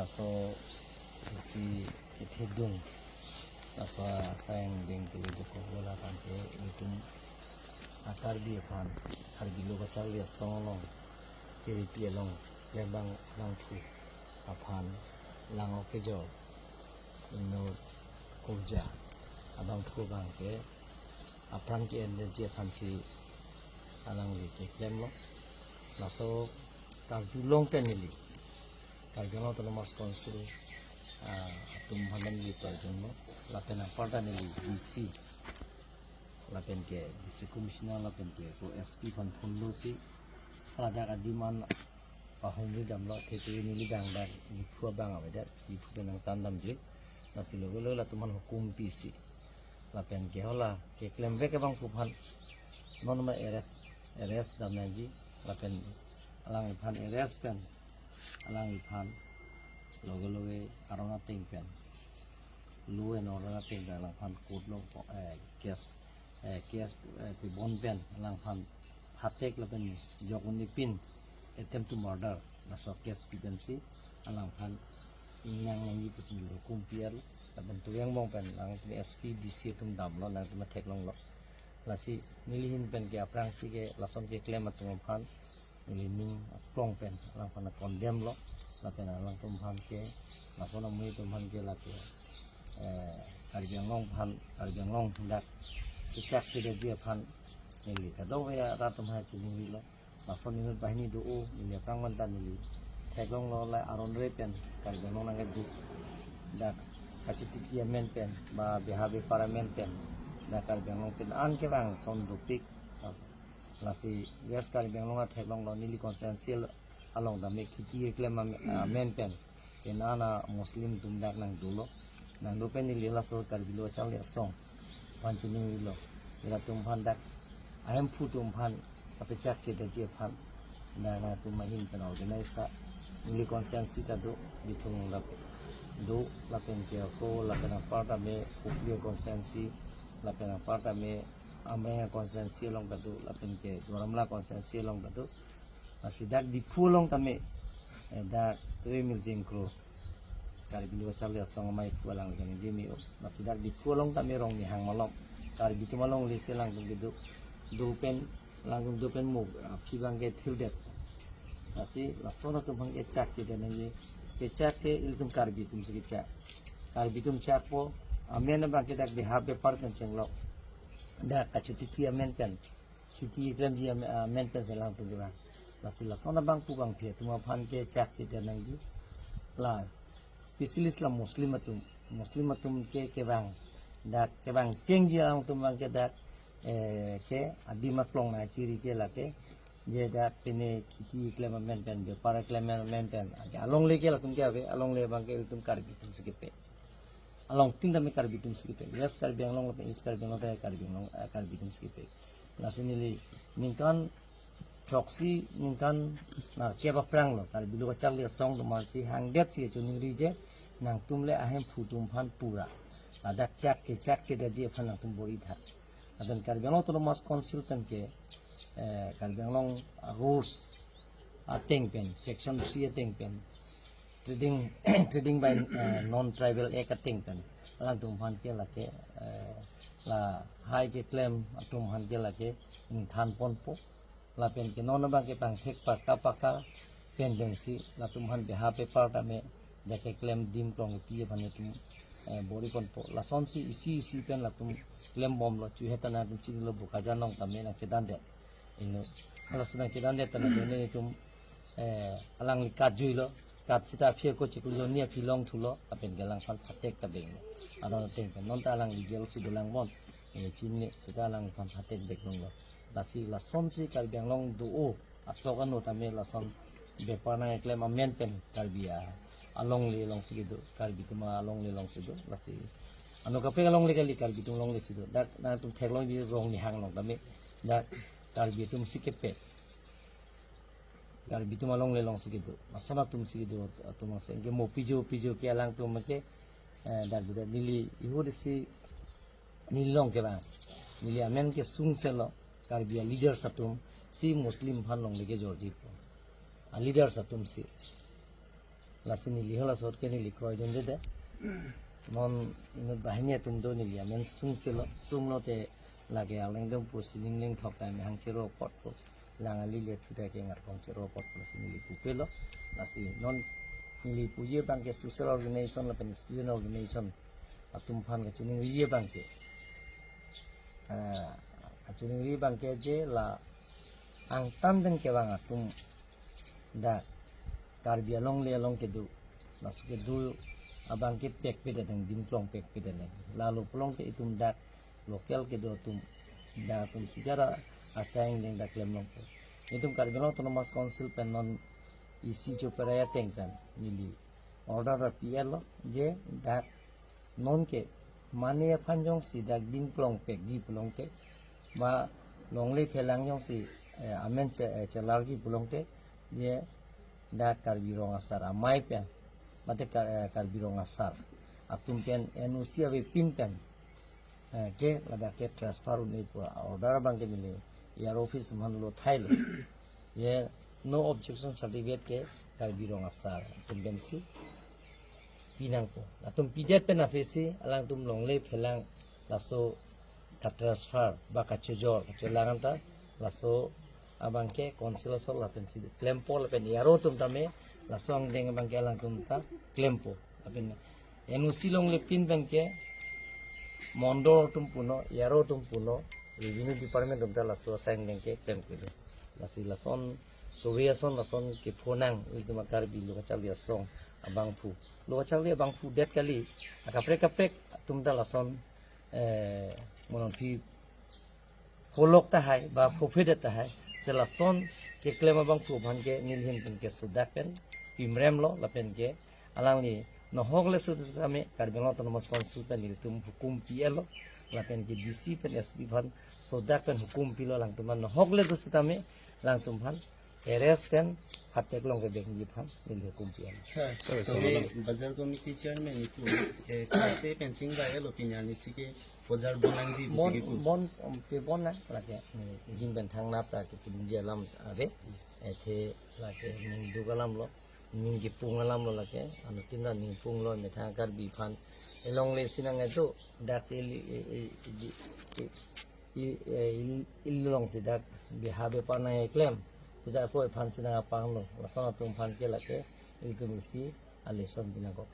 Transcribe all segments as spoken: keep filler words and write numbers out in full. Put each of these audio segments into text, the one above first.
So, isi ithidung. Laso asai angdeng kali dokok lo, lapen ke itum a-Karbi aphan, Karbi Lo Kacharli Asong along, T D P along, klembang abangphu aphan, lang-ok kejor, inut kurja abangphu abang ke, apran ke-enji aphansi alangli keklemlo. Laso karjulong pen neli Karbi Anglong Autonomous Council, ah, atum aphan neli karjulong, lapen aparta neli D C, lapen ke District Commissioner, lapen ke ko S P aphan phone losi, ladak adim an pahumri damlo, thekthe neli bang dak Diphu abang avedet, Diphu pen nangthan damji. Lasi lo lo latum aphan hukum pisi, lapen ke hala keklemvek abangphu aphan non ma arrest, arrest dam nangji, lapen alangliphan arrest pen, alangliphan loge loge aron ateng pen, law and order ateng pen alangphan court lo, eh, case, eh, case, eh, pibon pen alangphan phatek lapen jok un-e pin attempt to murder, laso case pi pensi alangphan ingnang nangji pusi neli hukum pi-etlo, lapen toyang bong pen alangtum S P, D C atum damlo, nangtum theklonglo. Lasi neli ahin pen ke aphrangsi ke lason keklem atum aphan neli ning aklong pen alangphan condemn lo, lapen alangtum aphan ke, lason amonit atum aphan ke lake, eh, Karbi Anglong aphan, Karbi Anglong dak kechak chedetji aphan neli kadokave arat atum hai chiningri lo. Lason inut banghini do-o, neli aphrang manta neli theklonglo, la aron re pen Karbi Anglong nangkejut, dak kachetiki amen pen, ba beha bepar amen pen, dak Karbi Anglong pen an kevang ason dopik. Lasi West Karbi Anglong atheklonglo, neli constituency along tame kheti keklem am-, amen pen pen an a-Muslim atum dak nangdolo. Nangdo pen neli laso Karbi Lo Kacharli Asong aphan chiningrilo, ilitum aphan dak ahemphu atum aphan kapechak chedetji aphan, dak nangtum ahin pen organize ta, neli constituency ta do, Bithung along ta do, lapen ke ako, lapen apar tame Kopili constituency, lapen apar tame Amreng constituency along ta do, lapen ke Duar Amla constituency along ta do. Lasi dak Diphu along tame, eh, dak Tuimil Jengkro, Karbi Lo Kacharli Asong amaiphu, alang kemedeme o. Lasi dak Diphu along tame Rongnihang malom, Karbi atum alongle si alangtum kedo, do pen, alangtum do pen mo, ah, aphi abang ke thirdet. Lasi lason atum aphan kechak chedet nangji, kechak ke ilitum Karbi atumsi kechak. Karbi atum chakpo, amen abang ke dak beha bepar pen chenglok, dak kachetiki amen pen, kheti klemji am-, amen pensi alangtum kevang. Lasi lason abangphu abangphi atum aphan kechak chedet nangji. La specialist la Muslim atum, Muslim atum ke kevang, dak kevang chengji alangtum abang ke dak, eh, ke adim aklong nangchiri ke lake, je dak pine kheti klem amen pen, bepar klem amen pen, alongle ke latum ke ave, alongle abang ke ilitum Karbi atumsi kepe. Along tin tame Karbi atumsi kepe. West Karbi Anglong lapen East Karbi Anglong tame Karbi Anglong, eh, Karbi atumsi kepe. Lasi neli ningkan throksi, ningkan nerkep aphranglo Karbi Lo Kacharli Asong atum aphansi hangdetsi chiningriji, nangtum le ahemphu atum aphan pura ladak chak kechak chedetji aphan nangtum bor-itha. Lapen Karbi Anglong Autonomous Council pen ke, eh, Karbi Anglong, ah, rules ateng pen, section three ateng pen, trading, trading by, eh, non-tribal act ateng pen, alangtum aphan ke lake, eh, lahai keklem atum aphan ke lake ingthan ponpo. Lapen ke non abang ke pangthek paka paka pen pensi latum aphan beha bepar tame dak keklem adim aklong kepi aphan itum, eh, bor-i ponpo. Lasonsi isi isi pen latum klembomlo, chuhet ta nangtum chinilo, Bokajan along tame nangchedandet. Inut, halaso nangchedandet pen ajoine itum, eh, alangli kat juilo, kat seta aphi ako chiklo, ajoine aphi longthulo, lapen ke alangphan phatek ta benglo. Aron ateng pen, non ta alangli jail si dolang bon, eh, chinine, seta alangphan phatek benglo. Lasi lasonsi Karbi Anglong do-o atok ano tame lason bepar nangkeklem amen pen Karbi a-, alongle alongsi kedo, Karbi atum alongle alongsi do, lasi ano kaprek alongle kali, Karbi atum alonglesi do. Dak nangtum theklongji Rongnihang along tame dak Karbi atumsi kepe, Karbi atum alongle alongsi kedo, lason atumsi kedo atum angse. Anke mo pijo pijo ke alangtum ke, eh, dak dak neli ihut isi neli along kevang. Neli amen kesung selo, Karbi a-leaders atumsi Muslim aphan longle kejorji pu. A-leaders atumsi. Lasi neli hala sot ke neli kroidunde de. Non inut banghini atum do, neli amen sungsi lo, sunglo te lake alangtum pusi ning lengthok ta mehang chero apotpo. Lang ali le thu ta ke ngarkong chero apotpo, lasi neli pupe lo. Lasi non neli puji abang ke social organization lapen student organization atum aphan kachiningri abang ke. Ah, kachiningri abang ke je la angtan pen kevang atum dak Karbi Anglong le along kedo, laso kedo abang ke pekpedetang, dimklong pekpedetang. Lalo pulote itum dak local kedo atum dak atum sijara asai angdeng dak klem longpo. Itum Karbi Anglong Autonomous Council pen non isi choperai ateng pen neli order ra pi-et lo je dak non ke mane aphan jongsi dak dimklong pekji pulote, ma longle phelang jongsi, eh, amen che, eh, chelarji pulote, je dak Karbi Rong Asar amei pen, mate Kar-, eh, Karbi Rong Asar atum pen N O C avepin pen, eh, ke ladak ke transfer un-e pu order abang ke neli E R O office atum aphan lo thailo. Je no objection certificate ke Karbi Rong Asar atum pensi pinangpo. Latum pidet pen aphi si alangtum longle phelang laso ka-transfer ba kachojor kacholang anta laso abang ke council asor lapen si klempo lapen E R O atum tame laso angdeng abang ke alangtum ta klempo. Lapen N O C longle pin abang ke mondol atum punon, E R O atum punon, revenue department atum ta laso asai angdeng ke klemkledet. Lasi lason, tobe ason lason kephonang, itum Karbi lo kacharli asong abangphu. Lo kacharli abangphu det kali, akaprek kaprek atum ta lason, eh, monon phi pholok tahai, ba phophedet tahai, te lason keklem abangphu aphan ke neli ahin pen ke sodak pen pimrem lo, lapen ke alangli nohok le sut tame Karbi Anglong Autonomous Council pen nelitum hukum pi-et lo, lapen ke D C pen S P aphan sodak pen hukum pilo, alangtum aphan nohok le sut tame alangtum aphan arrest pen phatek long kevekji aphan neli hukum pi-et lo. Sir, Sir, tobe sir, Bazar Committee Chairman itum, eh, kase pen chingvai-et lo, pini arnisi ke bazar bonangji Bon, pusi kepu. Bon, um, pe bon na, lake, hmm, jin pen thangnat ta kepudunji alam ave, ethe lake ningduk alam lo, ning kepung alam lo lake, anuttin ta ningpung lo, methang Karbi aphan, elongle sinang etu, dak si ili, i, i, i, i, i, eh, il, il long si dak beha bepar nangkeklem, si dak ako aphan sinang apang lo, lason atum aphan ke lake, ilitum isi, a lesson pinangkok.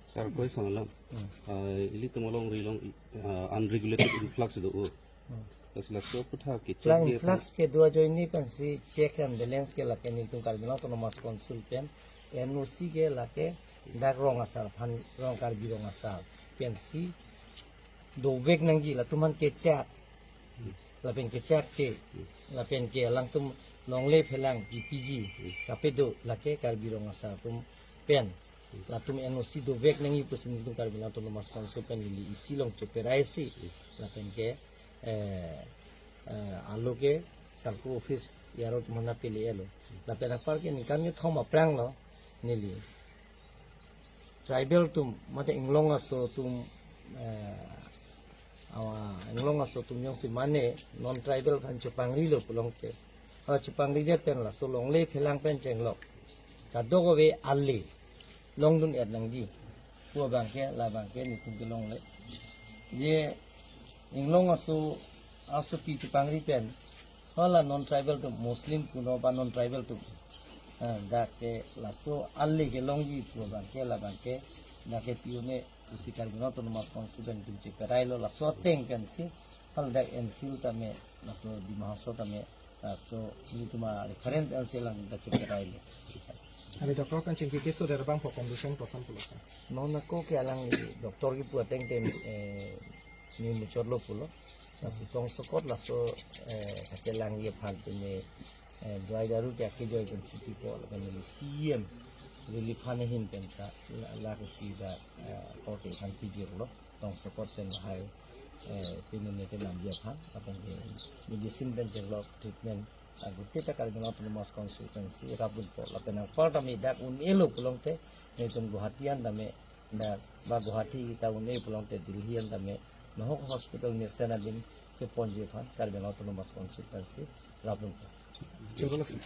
Sir, koi sang alam. Hmm. Ah, ilitum alongri along, ah, unregulated influx do. Hmm. Lasi laso aphuthak ke check Lang dia influx ke do ajoine pensi check and balance ke lake nelitum Karbi Anglong Autonomous Council pen N O C ke lake dak Rong Asar aphan, Rong Karbi Rong Asar pensi dovek nangji, latum aphan kechak, lapen kechakche, lapen ke alangtum longle phelang kipiji, kapedo lake Karbi Rong Asar atum pen latum N O C dovek nangji pusi nelitum Karbi Anglong Autonomous Council pen neli isi long choperai si, lapen ke, eh, eh, alo ke SALCO office E R O atum aphan pele-et lo. Lapen apar ke ningkan kethom aphrang lo neli tribal atum, mate inglong aso atum, eh, awa, inglong aso atum jongsi mane non tribal aphan chopangrilo pulote, ha chopangridet pen laso longle phelang pen chenglok kadokave ale longdun-et nangji pu abang ke, labang ke nelitum kelongle. Je inglong aso, asopi chopangri pen, hala non tribal atum, Muslim punon ba non tribal atum, ah, dak ke laso ale kelongji pu abang ke, labang ke dak ke pi un-e pusi Karbi Anglong Autonomous Council pen nelitum cheperailo, laso ateng pensi hala dak N C L tame, laso Dima Hasao tame, laso nelitum a-reference N C L along dak cheperailo. Ave doctor pen chingki keso der abang po condition koson pulo, sir? Non ako ke alangli doctor kipu ateng te, eh, ni muchotlo pulo. Lasi tongsokot laso, eh, kachelangji aphan pine, eh, dawai daru ke akejoi pen si pipo, lapen neli C E M relief fund ahin pen ta la, lake si dak, eh, korte aphan pijirlo. Tongsokot pen lahai, eh, pinine kenamji aphan, lapen ke medicine pen chenglok treatment, ah, gute ta Karbi Anglong Autonomous Council pensi rapdunpo, lapen anpar tame dak un-elo pulote, nelitum Guwahati an tame, dak ba Guwahati ta un-e pulote Delhi an tame, nohok hospital mesen abin keponji aphan Karbi Anglong Autonomous Council pensi rapdunpo. Choklo, sir.